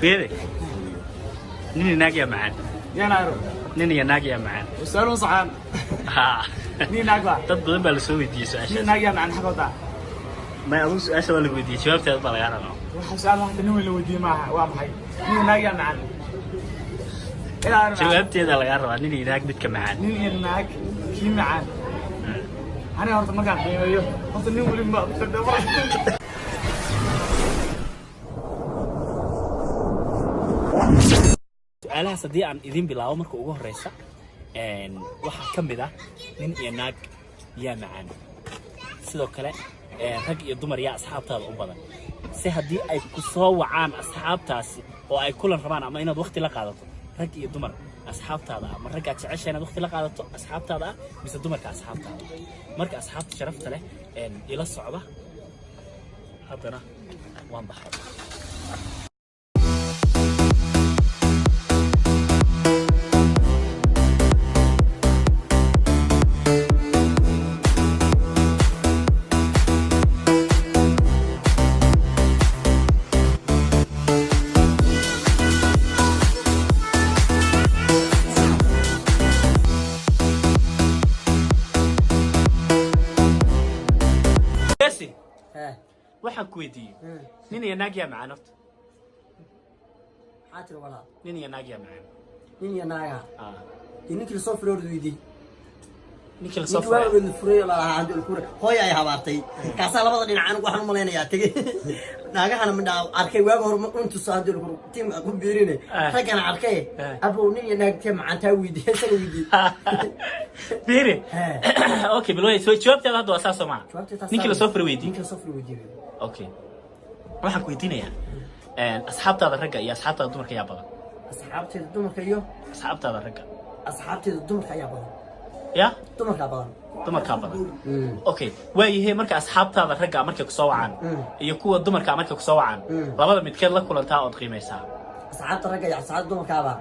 Fiiri, nin iyo naag yaa macaan? Yanaaro. Nin iyo naag yaa macaan? Su'aal saxan. Ha. Nin naag ba. Dad badan baa lasoo weydiiyey Nin su-aashaas. naag yaa macaan xaqooda. May, adigu su-aasha waa lagu weydiiyey, jawaabteeda baa lagaa rabaa. Waxa su'aal waxa nin weyn la weydiiyey maaha, waa maxay? Nin naag yaa macaan. Ilaa Jawaabteeda lagaa rabaa, nin iyo naag midka macaan. Nin iyo naag kii macaan. Aniga horta markaan qiimeeyo, horta nin weli ma. Su-aalahaas haddii aan idin bilaabo, marka ugu horeysa waxaa ka mid ah nin iyo naag yaa macaan, sidoo kale rag iyo dumar yaa asxaabtaada u badan, si haddii ay ku soo wacaan asxaabtaasi oo ay kulan rabaan ama inaad waqti la qaadato, rag iyo dumar asxaabtaada ama raggaad jeceshahay inaad waqti la qaadato asxaabtaada ah mise dumarka asxaabtaada. Marka asxaabta sharafta leh ila socda, haddana waan baxay. Jesse, waxaan ku weydiiyey nin iyo naag yaa macaan horta. Maxaa tiri, walaal? Nin iyo naag yaa macaan? Nin iyo naaga? Ah. Dee ninkii lasoo furay horta weydii. Ninkii lasoo ninkii furay. waa la furay oo lalahaa hanti la furay, hooya ay habaartay, kaasaa labada dhinac. Anigu waxaan u malaynayaa tegey naagahana midhaa arkay waaga hore untuso hanti la tiimka ku biirine. Raggana arkay. Abow, nin iyo naagtee macantaa weydii, isaga weydii. Fiiri. Okay, bal way jawaabteeda hadda waa saas soo maha? Jawaabteeda taas. Ninkii lasoo furay weydii. Ninkii lasoo furay weydii. Okay, waxaan ku weydiinayaa asxaabtaada ragga iyo asxaabtaada dumarka yaa badan? Asxaabteeda dumarka iyo Asxaabtaada ragga. Asxaabteeda dumarka ayaa badan. Ya? Dumarkaa badan. Dumarkaa badan, okay. Waayahe, marka asxaabtaada ragga markay kusoo wacaan iyo kuwa dumarka markay kusoo wacaan, labada midkeed la kulantaa ood qiimaysaa? Asxaabta ragga iyo asxaabta dumarkaaba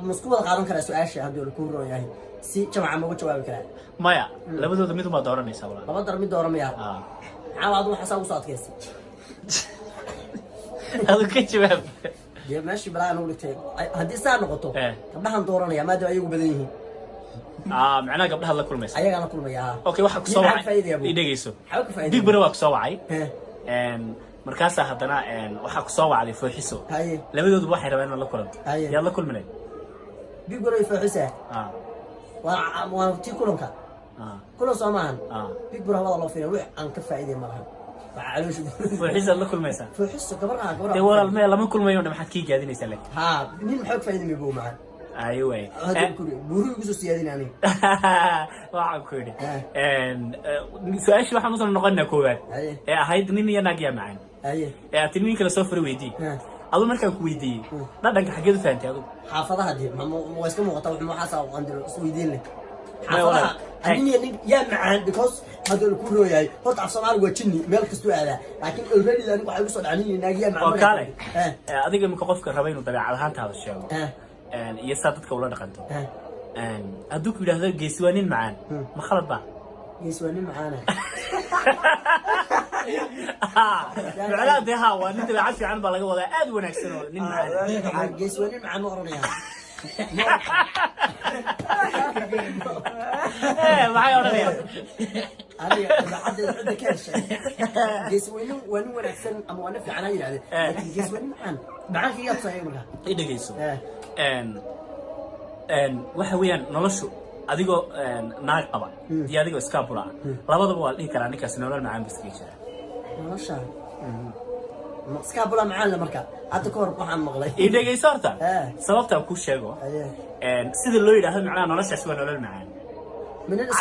ma isku wada qaadan karaa su-aasha? Haddii la kuu roon yahay, si jamaca ma uga jawaabi karaa? Maya, labadooda mid umaa dooranaysaa, walaal. Laba dar mid dooramaya? Ah. Maxaa adu waxaasaa ugu soo adkaysay? Adu ka jawaab. Dee meeshii balaa nagu dhigtay. Haddii saa noqoto, gabdhahan dooranaya maadaama ayagu badan yihiin. Ah, macnaha gabdhahaad la kulmaysa. Ayagaan la kulmaya. Okay, waxaa kusoo Nin maxaa wacay faa'iidaya, buu? I dhegeyso. Maxaa ka faa'iidaya? Big Bro waa kusoo wacay. Markaasaa haddana waxaa kusoo wacday Fooxiso. Labadooduba waxay rabaan inaad la kulanto. Yaad la kulminay? Big Bro iyo Fooxisa? Ah. Waa tii kulanka. Kulan soo maahan? Ah. Big Bro hawada loo fiiriya, wix aan ka faa'iiday ma lahan. Waxaa caloosha. Fooxisaad la kulmaysaa? Fooxiso gabar ah, gabar. Dee walaal, mee lama kulmayo dha, maxaad kii gaadinaysaa laakiin? Haa, nin maxaa ka faa'iiday buu macaan? Ayo waay. Hadda kuri buuru igu soo siyaadin aniga. Waxaan ku yidhi su-aashii waxaan usoo noqonaa koowaad ee ahayd nin iyo naag yaa macaan, ee aad tiri ninka lasoo fura weydii. Adu markaan ku weydiiyey, dhadhanka xaggeed u fahantay adigu? Xaafadaha dee waa iska muuqata wax waxaas aan diro isweydiin leh. Maya, walaal. Xaafadaha nin iyo nin yaa macaan, because haddii ku rooyahay horta af Soomaaliga waa jinni, meel kastuu aadaa, laakiin already anigu waxay igu soo dhacay nin iyo naag yaa macaan. Oo kaale. Adiga imika qofka raba inuu dabeecad ahaantaada sheego iyo saa dadka ula dhaqanto, hadduu ku yidhaahdo "Geesi waa nin macaan", ma khalad ba? Gees waa nin macaana. Macnaha dee ha, waa nin dabeecad fiican baa laga wadaa, aad u wanaagsan oo nin macaan. Gees waa nin macaan ma oranaya. Maxay odhanayaan? Aniga dabeecaddeeda cidda ka heshay gees waa nin wanaagsan ama waa nin fiican ha yidhahdee, laakiin gees waa nin macaan, macaanka iyaa tusaya marka. I dhegeyso. Een een waxa weeyaan noloshu adigoo naag qaba iyo adigoo iskaabula ah, labadaba waa la dhihi karaa ninkaasi nolol macaan buu iskaga jiraa. Nolosha ma iskaabula macaan le? Marka hadda ka hor waxaan maqlay. I dhegeyso horta. Sababtaan kuu sheego. Sida loo yidhaahdo macnaha noloshaasi waa nolol macaan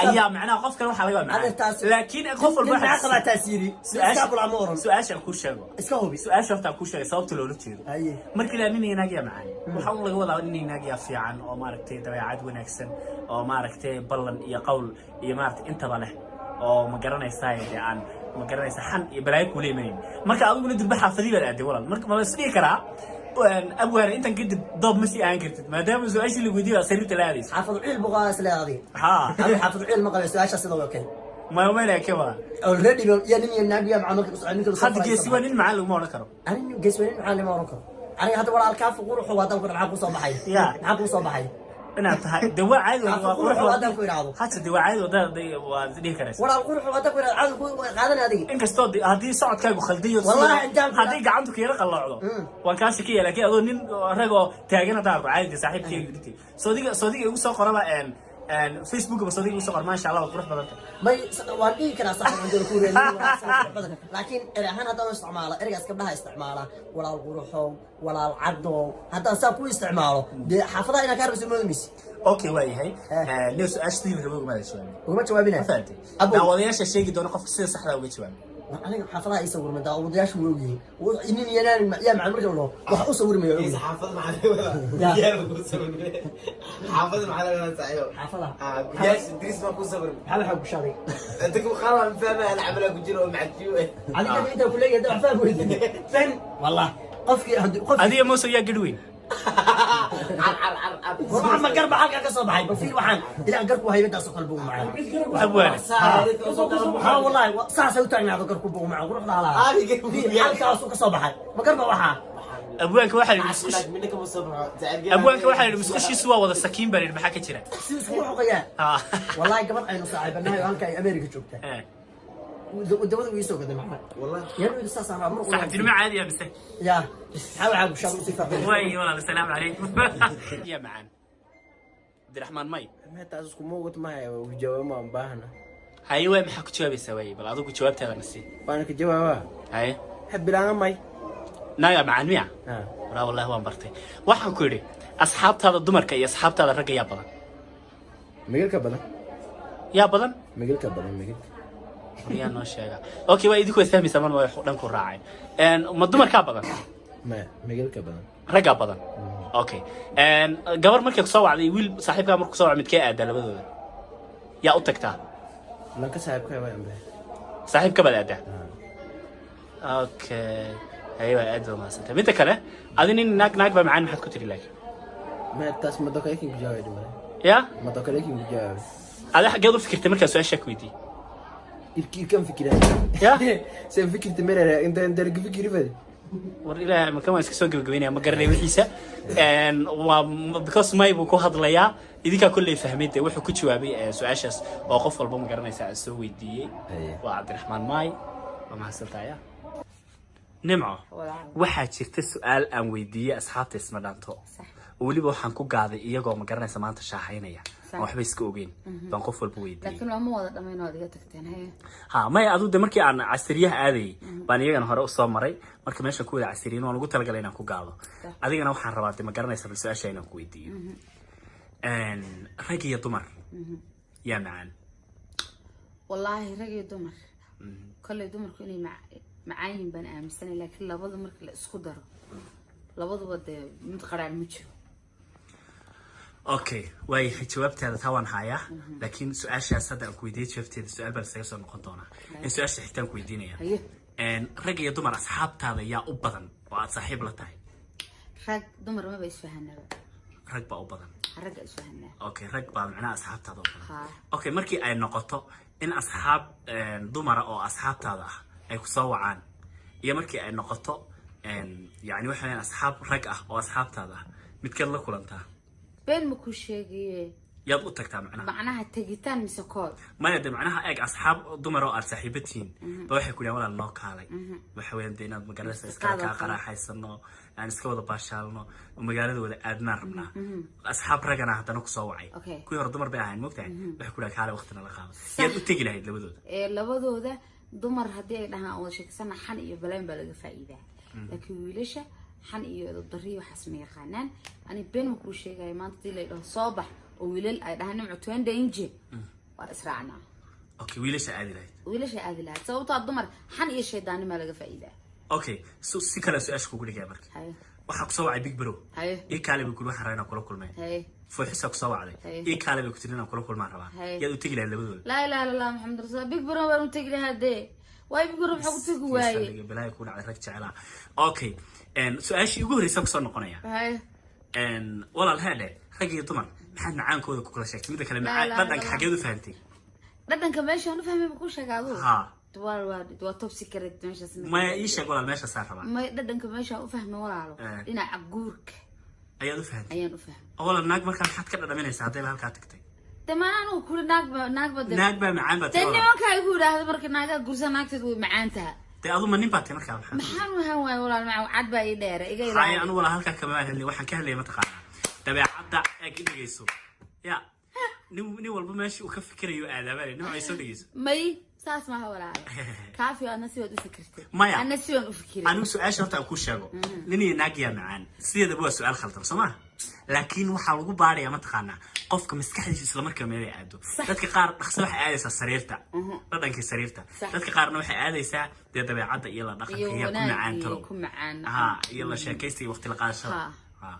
ayaa macnaha qofkan waxaa laga macaan, laakiin qof walba nin maxaa qabaa taas yiri iskaabula ma oran. Su-aashaan kuu sheego. Iska hubi. Su-aasha horta aan kuu sheegay sababta loola jeedo. Markii la nin iyo naag yaa macaan, waxaa un laga wadaa nin iyo naag yaa fiican oo maaragtay dabeecad wanaagsan oo maaragtay ballan iyo qowl iyo maaragtay intaba leh oo ma garanaysaa, dee aan ma garanaysaa xan iyo balaayo kuula imanayn. Marka adiguna durba xaafadii baad aaday, walaal. Marka ma la is dhihi karaa abwaane intan kadib doob ma sii ahaan kartid maadaama su-aashii lagu weydiiyay baa sariirta la aadayso? Xaafad ciil buqaa isle adiga. Haa. Adiga xaafad ciil ma qabay su-aasha sida okay. Ma mayna ke wada. Already ya nin iyo naag yaa macaan marka ninka lasoo. Hadda geesi waa nin macaan laguma odhan karo. Ani geesi waa nin macaan lama oran karo. Aniga hadda walaal Kaafi quruxu haddaan ku maxaa kusoo baxay? Ya. Maxaa kusoo baxay? Inaad tahay de waa caadi. Kaafi waa qurux. Quruxu haddaan ku idhaahdo. Hata de waa caadi, wadada waad dhihi karaysa. Walaal quruxu haddaan ku idhaahdo, caadi ku qaadan adiga. Inkastoo haddii socodkaagu khaldayo, Wallahi intaan haddii gacantu kuyara qalloocdo, waan kaa shakiya. Laakiin adoo nin ragoo taagan haddaan arko, caadi saaxiibkeyga dhintay. Soodiga igu soo qoraba Facebook ba, soodiga igu soo qor, maasha Allah, waad qurux badan tahay. May, waan dhihi karaa saaxiib cuntada ku reeyo, badan, laakiin erey ahaan haddaan u isticmaalo ereygaas, gabdhaha isticmaala walaal quruxow, walaal cadow, haddaan saa ku isticmaalo, dee xaafadaha inaan ka harbayso moodi maysi. Okay, waa yahay. Leo, su-aasha sidii rabo ugama jawaabin. Ugama jawaabina. Ma fahantay? Abow. Daawadayaasha sheegi doona qofka sida saxda uga jawaabay. Aniga xaafadaha ii sawirmay, daawadayaashu way ogyihiin. Nin yanaan yaa macaan marka la dhaho waxa u sawirmaya ogyihiin. Xaafad maxaa laga wadaa? Ya. Guryaal ku sawirmay. Xaafad maxaa laga wadaa, saaxiibo? Xaafadaha. Ah, guryaasha diris baa ku sawirmay. Maxaa waxaa gushaaday? Inta ku qaar waan fahmay, ana camalaa ku jiro oo macajiib eh. Adiga intaa ku leeyahay wax faham weydi fahmi wallah qofkii haddii qof Adiga Muuse yaa gadh weyn? Car car car car. War ma garba halkaa ka soo baxay? Bal fiir, waxaan ilaa garku haybadaas oo kale buu macaan. Abwaane. Ha, wallahi saasay u taagnaado, garku buu macaan, quruxda halaha. Halkaasuu ka soo baxay, ma garba waxaa? Abwaanka waxaa la yidhi musqush. Midna kama soo baxo. Saaxiibkay. Abwaanka waxaa la yidhi musqushiisu waa wada sakiin baa la yidhi, maxaa ka jira? Si isku xoqayaan. Wallahi gabadh aynu saaxiibanahay oo halka ay America joogta dawada uu soo gaday macaan. Wallahi. Yaa saasaan rabaa mar. Saaxiibtinimo caadi ah mise? Ya, maxaa waxaa gushaad usii faaqiday? Waay walaal, asalaamu calaykum. Yaa macaan, Cabdiraxmaan may? Taas isku muuqat maayo, jawaab ma baahna. Haye, waay, maxaa ku jawaabaysaa? Waay, bal adigu jawaabtaada na sii. Waana ka jawaabaa. Haye. Habilaana may. Naga macaan miya? Walaa wallahi waan bartay. Waxaan ku yidhi, asxaabtaada dumarka iyo asxaabtaada ragga yaa badan? Migilka badan. Yaa badan? Migilka badan, migilka. Yaa noo sheega? Okay, waa idinku way fahmaysaa, mar waa dhanku raacay. Ma dumarkaa badan? Ma migilka badan. Raggaa badan, okay. Gabar markay kusoo wacday, wiil saaxiibkaa markuu kusoo wacay, midkee aadaa labadooda? Yaa u tagtaa? Lanka saaxiibka waa ambe. Saaxiibka baad aadaa, okay. Haye, waa aad baa mahadsantay. Midda kale, adi nin naag naag baa macaan maxaad ku tiri laakiin? Ma taas ma dokayakin ku jawaabay dhimale. Ya. Ma dokayakin ku jawaabay. Adi xaggeed u fikirtay markaa su-aashaa ku weydiiyey? Irki irkan fikiraa. Ya. Sen fikirta merere inta inta laga fikiri fadi. War ilaahay, makan waan iska soo gabagabeynaya, ma garanay wixiisa. Waa because may buu ku hadlayaa, idinkaa kolley fahmay dee wuxuu ku jawaabay su-aashaas oo qof walba ma garanaysa aan soo weydiiyey. Haye. Waa Cabdiraxmaan Maay, waa mahadsantahay. Nimco, waxaa jirta su-aal aan weydiiyey asxaabta Isma Dhaanto, oo weliba waxaan ku gaaday iyagoo ma garanaysa maanta shaahaynaya, aan waxba iska ogeyn baan qof walba weydiiyey. Laakiin looma wada dhamayn, waad iga tagteen, haye. Ha, maya, aduu de markii aan casriyaha aadayay baan iyagana hore usoo maray. Marka meeshan ku wada casriyin waan ugu talagalay inaan ku gaado. Adigana waxaan rabaa de ma garanaysa bal su-aasha inaan ku weydiiyo. Rag iyo dumar yaa macaan? Wallaahi rag iyo dumar, kolley dumarku inay macaan yihiin baan aaminsanay, laakiin labada marka la isku daro, labaduba dee mid qaraan ma jiro. Okay, waayahay, jawaabtaada taa waan hayaa, laakiin su-aashaas hadda aan ku weydiiyey jawaabteeda su-aal baa lasaga soo noqon doonaa. In su-aasha xigtaan ku weydiinaya. Haye. Rag iyo dumar asxaabtaada yaa u badan oo aad saaxiib la tahay? Rag, dumar maba isfahanaba. Rag baa u badan. Ragga isfahanaa. Okay, rag baa macnaha asxaabtaada u badan. Ha. Okay, markii ay noqoto in asxaab dumara oo asxaabtaada ah ay kusoo wacaan iyo markii ay noqoto yani waxa weeyaan asxaab rag ah oo asxaabtaada ah, midkeed la kulantaa? Been ma ku sheegaye. Yaad u tagtaa macnaha? Macnaha tegitaan mise kood? Maya, de macnaha eeg, asxaab dumar oo aad saaxiibo tihiin ba waxay ku yidhahan, walaal noo kaalay, waxa weeyaan de inaad magaranaysa iskala Qaado kaa kale. qaraaxaysano, aan iska wada baashaalno oo magaalada wada aadnaan rabnaa. Asxaab ragana haddana kusoo wacay. Kuwii hore dumar bay ahayn, mogtahay, waxay ku dhahan, kaalay waqtina la qaado. Yaad u tegi lahayd labadooda? Ee, labadooda dumar haddii ay dhahaan wada sheekeysana, xan iyo baleen baa laga faa'iidaa, laakiin wiilasha xan iyo edabdarriyo waxaas ma yaqaanaan. Ani been ma kuu sheegaya, maanta hadii la dhaho soo bax oo wiilal ay dhahaan nimco twende inje, waa israacnaa. Okay, wiilasha aadi lahayd. Wiilasha aadi lahayd, sababtoo ah dumar xan iyo shaydaanimaa laga faa'iidaa. Okay, so si kale su-aasha kugu dhigaya marka. Haye. Waxaa kusoo wacay big bro. Haye. Ii kaale bay kuli, waxaan rabaa inaan kula kulmeen. Haye. Fooxisaa kusoo wacday. Haye. Ii kaale bay ku tiri, inaan kula kulmaan rabaa. Haye. Yaad u tegi lahayd labadooda? Laa ilaha illa Allah Maxamed rasuul. Big bro baan u tegi lahaa dee. Waay, big bro maxaa ku tegi waaye? Balaayo ku dhacday, rag jecelaa. Okay, su-aashii ugu horreysaan kusoo noqonaya. Haye. Walaal heedhe, rag iyo dumar maxaad macaankooda ku kala sheegtay? Midda kale, Laa ilaha dhadhanka illallah. xageed u fahantay? Dhadhanka meeshaan u fahmay ma kuu sheega aduu? Ha. Waa top secret meeshaas. Maya, ii sheeg walaal, meeshaasaa rabaa. May, dhadhanka meeshaan u fahmay, walaalo. Dhinaca guurka. Ayaad u fahantay? Ayaan u fahmay. Oo walaal, naag markaa maxaad ka dhadhaminaysaa haddayba halkaa tagtay? Dee maan anigu kuli naagba naagba de. Naag baa macaan baa dee tiri walaal. Nimanka igu yidhaahdo marka naagaha gursa, naagteed way macaan taha. Dee adu ma nin baa tahay markaa? Maxaa? Maxaan u ahaan waaya, walaal? Maca cad baa ii dheere iga Haye. ilaali. Anu walaa halkaa kama hadlay. Waxaan ka hadlaya, mataqaanaa, dabeecadda eeg i dhegeyso ya nin walba meesha uu ka fikirayo aadaabale nimcay, soo dhegeyso. May, saas maaha, walaalo Kaafi. Adna si waad u fikirtay. Maya. Adna si waan u fikiray. Anigu su-aasha horta aan kuu sheego, nin iyo naag yaa macaan sideedaba waa su-aal khaldan, soo ma? Laakiin waxaa lagu baarayaa, mataqaanaa, qofka maskaxdiisa isla markaa meelay aado. Dadka qaar dhaqso waxay aadaysaa sariirta, dhadhankii sariirta. Dadka qaarna waxay aadaysaa dee dabeecadda iyo la dhaqanka iyo iyo ku wanaag macaan iyo talow ku macaan. Ha, iyo la sheekaysta iyo waqti la qaadashada. Ha.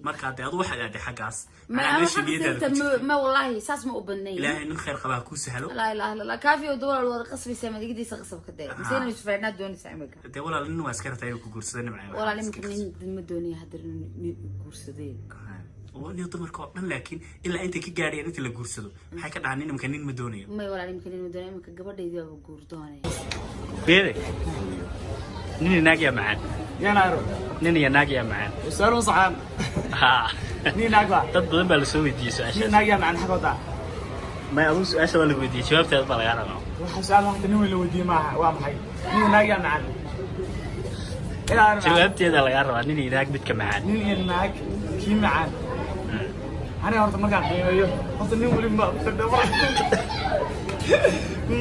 Marka dee adu waxaad aaday xaggaas. Ma Macnaa ama meeshii xagga niyadaada sariirta ku jirtay. Ma wallahi saas ma u badnayn. Ilaahay nin khayr qabaa kuu sahlo. Laa ilaaha illa Allah. Kaafi oo walaal wada qasbaysaa, madigidiisa qasabka dee mise inay isfeernaa doonaysaa imika? Dee walaal, nin waa iska rabtaa inuu ku guursado, Nimca. Walaal, imika nin ma doonaya haddana nin guursadeen. Nin dumarka oo dhan, laakiin ilaa intay ka gaadhayaan inta la guursado, maxay ka dhahaan nin imka nin ma doonayo? May walaal, imika nin ma doonaya. Imika gabadhaydii baaba guur doonaya. Beede, nin iyo naag yaa macaan? Yana aro. Nin iyo naag yaa macaan? Su'aal ma saxan. Ha. Nin naag baa. Dad badan baa lasoo weydiiyey Nin su-aashaas. naag yaa macaan xagooda. May, adigu su-aasha waa lagu weydiiyey, jawaabteeda baa lagaa rabaa. Waxa su'aal waqti nin weyn la weydiiyey maaha. Waa maxay? Nin naag yaa macaan. Ilaa macaan. Jawaabteeda lagaa rabaa, nin iyo naag midka macaan. Nin iyo naag kii macaan. Aniga horta markaan qiimeeyo, horta nin weli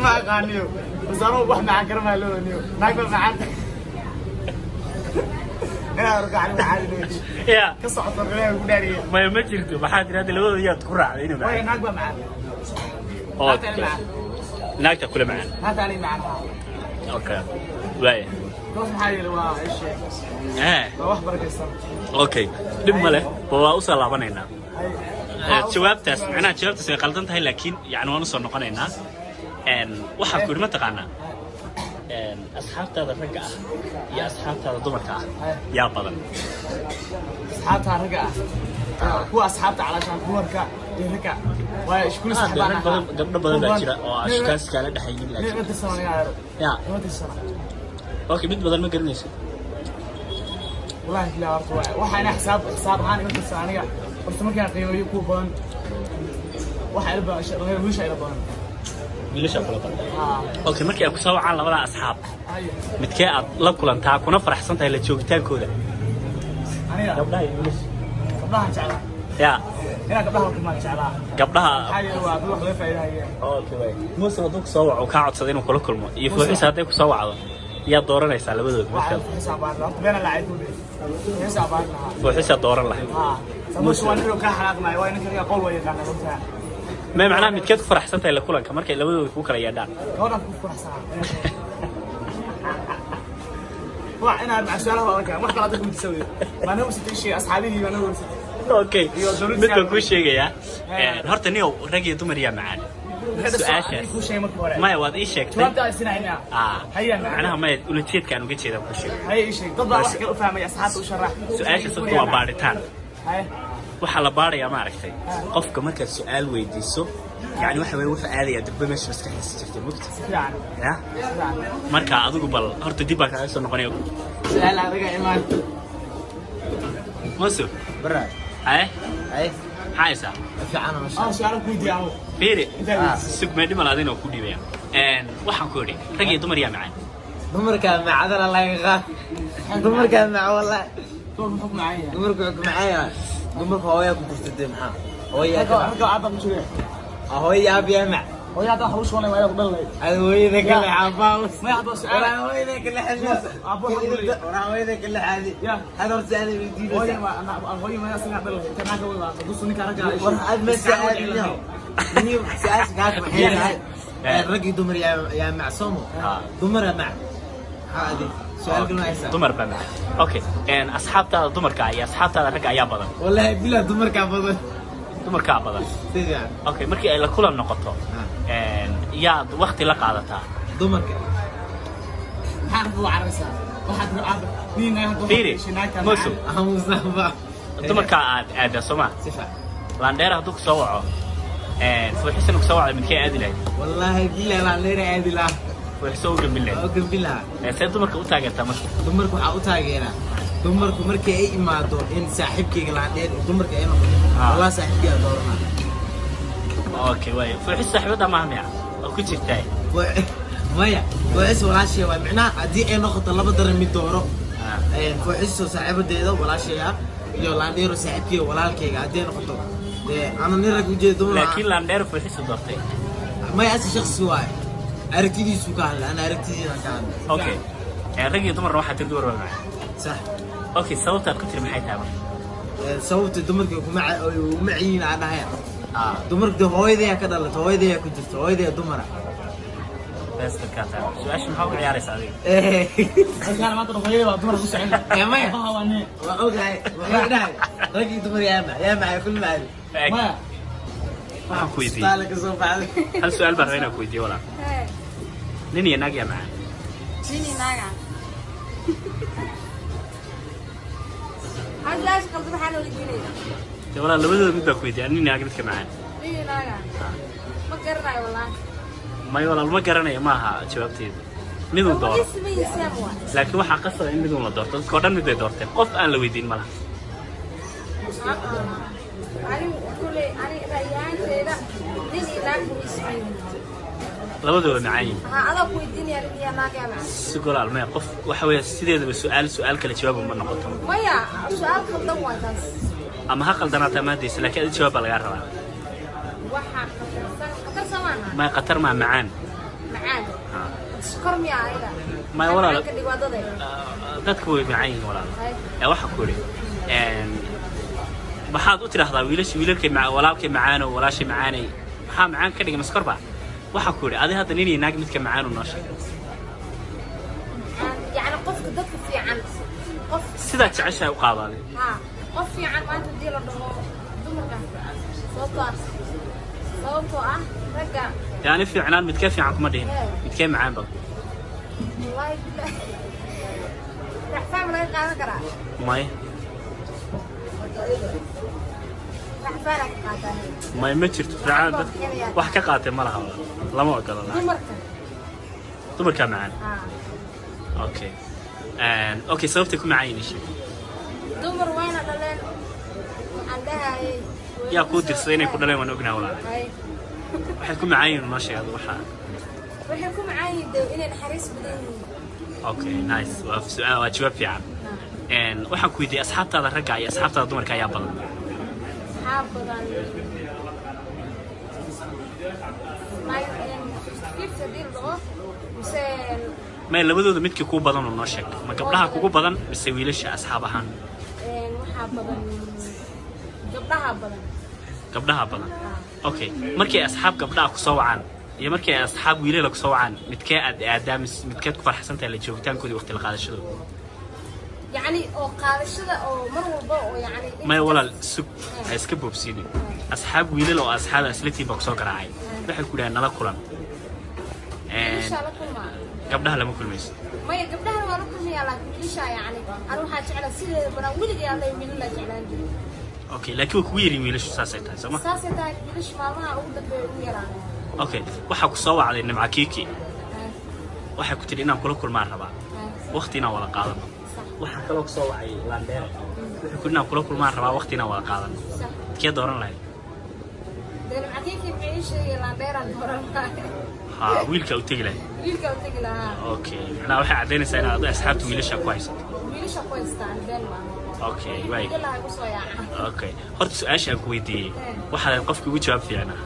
ma aqaaniyo. Bas anigu wax macaan garanaayo loo niyo. Naag baa macaan. Ilaa arko aniga caadi loo weydiiyey. Ya. Ka socoto ilaahay ku dhaariyey. Maya, ma jirto. Maxaa tiri hadda? Labadooda yaad ku raacday inuu Waayo macaan? Naag baa macaan. Naagta ani Okay. macaan. Naagta kula macaan? Naagta ani macaan. Okay, waaya. Goos maxaa yeelay waa ishe. Waa wax barakaysan. Okay, dhib ma leh, waa usoo laabanaynaa. Jawaabtaas, macnaha jawaabtaas way qaldan tahay, laakiin yani waan usoo noqonaynaa. Waxaan ku yidhi, mataqaanaa, asxaabtaada ragga ah iyo asxaabtaada dumarka ah yaa badan? Asxaabta ragga ah, kuwa asxaabta calaashaan dumarka iyo ragga waayo iskuul. Ah, dee rag badan, gabdho badan baa jira oo aan shukaansi kaala dhexaynin, laakiin Ma tirsana aniga ayro. Ya. Ma tirsana. Okay, mid badan ma garanayso? Wallahi bilaa horta waay waxa ina xisaab ahaan ima tirsana aniga. Horta markaan qiimeeyo kuwa badan, waxa ila badan wiilasha ila badan. Wiilasha kula badan? Haa. Okay, markii ay kusoo wacaan labada asxaab, Haye. midkee aad la kulantaa kuna faraxsan tahay la joogitaankooda? Aniga? Gabdhaha iyo wiilasha. Gabdhahan jeclaa. Ya. Inaan gabdhaha la kulmaan jeclaa. Gabdhaha. Maxaa yeelay waa dad wax laga faa'iidahaya. Okay, waay. Muuse hadduu kusoo waco, kaa codsaday inuu kula kulmo, iyo Fuuxisa hadday kusoo wacdo, yaa dooranaysaa labadooda? Waxa Midkaad xisaab baan horta beena lacay ku xisaab baan lahaa. Fuuxisa dooran lahayd? Haa, sababtu waa ninka ka xanaaqnayo, waa ninka qowl waa yaqaana runtaa. May, macnaha midkeed ku faraxsan tahay la kulanka markay labadooda kuu kala yeedhaan? Gabadhaan ku faraxsanaa. Waa inaad mac su'aalaha adag wax kale dadka weydiisay. Ma naga weydiisatay shay asxaabihii ma naga weydiisatay. Okay. Iyo dowladda. Mid baan kuu sheegayaa. Horta niyow, rag iyo dumar yaa macaan, su-aashaas? Kuu sheegay marka hore. Maya, waad ii sheegtay. Jawaabta ay sinayna. Ah. Haya macaan. Macnaha maya, ulajeedka aan uga jeedaa kuu sheegay. Haya, ii sheeg. Dad baa wax kale u fahmay, asxaabta u sharax. Su-aasha sababta waa baadhitaan. Haya. Waxaa la baarayaa, maaragtay, qofka markaad su-aal weydiiso, yani waxa weye wuxuu aadayaa durba meesha maskaxdiisa jirta, mugta? Si fiican. Ya. Si fiican. Marka adigu bal horta dib baan kaaga soo noqonaya. Su'aal adiga imaan. Musu. Bara. Haye. Ay. Maxaa haysaa? Fiican ma Ah, su'aal ku weydiiyo anigu. Fiiri. Intaa weydiisay. Sug, mee dhimal adina ku dhiibaya. Waxaan ku idhi, rag iyo dumar yaa macaan? Dumarka macadana laga qaad. Dumarka mac wallahi. Dumarku muxuu ku macaan yahay? Dumarku wuxuu ku macaan yahay. Dumarka hooyaa ku jirta dee maxaa? Hooyaa Ragga ka. ragga aabba ku jira. Hooyaa aabbiyaa mac. Hooyo hadda wax lagu shubanaya waa inaad ku dhali lahayd. Ada hooyada kale aabbaha. Maya, hadda su'aal. Waraa hooyada kale xishood. Aabbo waxa ku leeyahay. Waraa hooyada kale caadi. Ya. Hada horta su'aal weydiinaysaa. Hooyo ma hooyo ma asaga dhali lahayd. Inta naagga waa dusu ninka ragga. War aad ma su'aal niyo. Su'aasha kaas maxay tahay? Rag iyo dumar yaa macsoomo. Dumar mac. Caadi. Su'aal kale ma haysaa? Dumar baa macaan. Okay, asxaabtaada dumarka iyo asxaabtaada ragga ayaa badan? Wallahi bilaa dumarkaa badan. Dumarkaa badan? Si fiican. Okay, markii ay la kulan noqoto, yaad wakti la qaadataa? Dumarka. Maxaa ku caraysaa? Waxaad aad nin hadda Fiiri, Musu. Aamusnaba. Dumarkaa aad aadaa, soo ma? Si fiican. Laandheera hadduu kusoo waco, Fuuxisana kusoo wacdo, midkee aadi lahayd? Wallahi bilaa laan leeyahay aadi laa. Fuuxiso u gambin lahayd? Waa u gambin lahaa. See dumarka u taageertaa marka? Dumarka waxaa u taageeraa, dumarku markii ay imaado in saaxiibkayga laandheer dumarka ay noqoto, walaa saaxiibkayga dooranaa. Okay, waay. Fuuxis saaxiibada maaha miya? Waa ku jirtaa. Maya, Fuuxis walaashay waa. Micnaha haddii ay noqoto laba daran mid dooro, Fuuxiso saaxiibadeeda walaashay ah iyo laandheero saaxiibkayga walaalkayga haddii ay noqoto, dee ana nin rag ujeeda dumar. Laakiin laandheer Fuuxisu doortay. Maya, asi shaksi waaye, aragtidiisu ka hadla, ana aragtidiina ka hadla. Okay. Rag iyo dumarna waxaa tiri dumar baa macaan. Sax. Okay, sababtaad ku tiri maxay tahay marka? Sababta dumarka kuma uma ciyin aan dhahaya, dumarka dee hooyadayaa ka dhalata, hooyadayaa ku jirta, hooyadayaa dumara. Bes dadkaa tahay. Su-aasha maxaa uga ciyaaraysa adiga? Halkaan maanta hooyada baa dumar ku socon. Maya. Aabbaha waa nin. Waa ogahay, wuxuu dhahay rag iyo dumar yaa mac, yaa macay kul macay. Eeg, Maya. waxaan ku weydiiyey. Isbitaala ka soo baxday. Hal su-aal baan rabaa inaan ku weydiiyo, walaal. Nin iyo naag yaa macaan? Nini naaga. Hadaas qalbi maxaa loola jeedaa? Dee walaal, labadooda mid baan ku weydiiyay, nin iyo naag midka macaan. Nini naaga. Ma garanayo wallaahi. May walaal, ma garanayo maaha jawaabteedu. Midun dooro. Isma waa. Laakiin waxaa qasaba in midun la doorto. Dadka oo dhan mid bay doorteen. Qof aan la weydiin ma laha. Ani kuley, ani ra'yaanteeda nin iyo naag buu ismayn. Labadooda macaan yihiin. Ha, adaa ku weydiinaya, nin iyo naag yaa macaan? Si golaal maya, qof waxa weeye sideedaba su-aal kale jawaab ma noqoto. Maya, su'aal khaldan waa taas. Ama ha qaldanaata ama haddaysa, laakiin adi jawaab baa lagaa rabaa. Waxaa khatarsan, khatar samaana. Maya, khatar maa macaan. Macaan. Sokor miya ayaga? Maya, walaal. Macaanka dhibaatade. Dadka way macaan yihiin, walaal. Hay. Ee waxaa ku idhi, maxaad u tidhaahdaa wiilasha wiilalkay walaalkay macaano, walaashay macaanay, maxaa macaan ka dhigay maskorba? Waxaa ku idhi adi hadda nin iyo naag midka macaanu noo sheeg. Macaan yacni qofka dadka fiican qof. Sidaad jeceshahay u qaadaaday. Ha, qof fiican maanta hadii la dhaho dumarka, sababtoo ah ragga. Yani fiicnaan midkee fiican kuma dhihin, midkee macaan ba. Wallahi billahi, racfaan ma laga qaadan karaa? Maya. Racfaanaa ka qaataa. Maya, ma jirto fiicnaan dad wax ka qaatay ma laha, lama ogola lacag. Dumarka. Dumarkaa macaan. Ha. Okay, okay, sababtay ku macaan yihiin sheeg. Dumar wayna dhaleen, waxaan dhahayay. Yaa kuu dirsaday inay ku dhaleen? Waan ognaa, walaal. Hay. Waxay ku macaan yihiin noo sheeg adu waxaa. Waxay ku macaan yihiin dee inay naxariis badan yihiin. Okay, nice, waa su'aal, waa jawaab fiican. Waxaan ku weydiiyey asxaabtaada ragga iyo asxaabtaada dumarka ayaa badan? Asxaab badan 50-50 haddii la dhaho mise? May, labadooda midkii kuu badan oo noo sheeg. Ma gabdhaha kugu badan mise wiilasha asxaab ahaan? Waxaa badan gabdhaha badan. Gabdhaha badan, okay. Markay asxaab gabdhaha kusoo wacaan iyo markay asxaab wiilala kusoo wacaan, midkee aad aadaa mise midkeed ku farxsan tahay la joogitaankoodii waqti la qaadashadooda? Yacni oo qaadashada oo mar walba oo yacni. Maya walaal, sug, ha iska boobsiinin. Asxaab wiilal oo asxaab aslatiin baa kusoo garaacay, waxay ku dhahaan nala kulan. Wiilasha la kulmaa. Gabdhaha lama kulmayso? Maya, gabdhaha waa la kulmayaa, laakiin wiilasha yacni anu waxaa jeclaa sideeda banaan weligay alla wiilala jeclaan jiray. Okay, laakiin way kugu yerin wiilashu, saasay tahay sooma? Saasay tahay, wiilasha maalmaha ugu dambeeya ugu yaraanaya. Okay, waxaa ku soo wacday Nimca Kiiki, waxay ku tidhi inaan kula kulmaan rabaa, waqti inaan wada qaadano. Waxaa kaloo ku soo wacay Landheere, wuxuu ku inaan kula kulmaan rabaa, waqti inaan wada qaadano. Kee dooran lahayd? Dee Nimcakiikii maxay ii sheegay? Landheeraan dooran lahaa. Ha, wiilka u tegi lahayd. Wiilka u tegi lahaa. Okay, macnaha waxay caddaynaysaa inaad asxaabta wiilasha ku haysato. Wiilasha ku haystaan, been maaha. Okay, waay. Wiilalaha igu soo yaaca. Okay, horta su-aasha aan ku weydiiyey waxaad ahayd qofkii ugu jawaab fiicnaa.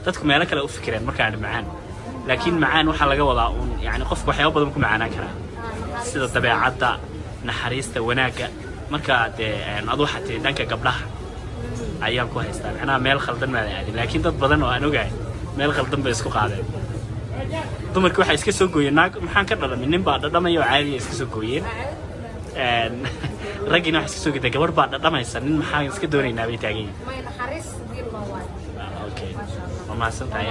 Dadku meelo kale u fikireen markaan macaan, laakiin macaan waxaa laga wadaa uun yani qofku waxyaabo badan ku macaanaan karaa, sida dabeecadda, naxariista, wanaagga. Marka dee adu waxaa tihi dhanka gabdhaha ayaan ku haystaa, macnaha meel khaldan maadan aadin. Laakiin dad badan oo aan ogahay meel khaldan bay isku qaadeen. Dumarki waxay iska soo gooyeen naag maxaan ka dhadhamay, nin baa dhadhamaya oo caadiya iska soo gooyeen. Raggiina waxay iska soo goyteen gabadh baa dhadhamaysa, nin maxaan iska doonaynaa bay taagan yihiin. May, naxariis diil loo waayo. Okay. Maasha Allah. Waa mahadsantahay.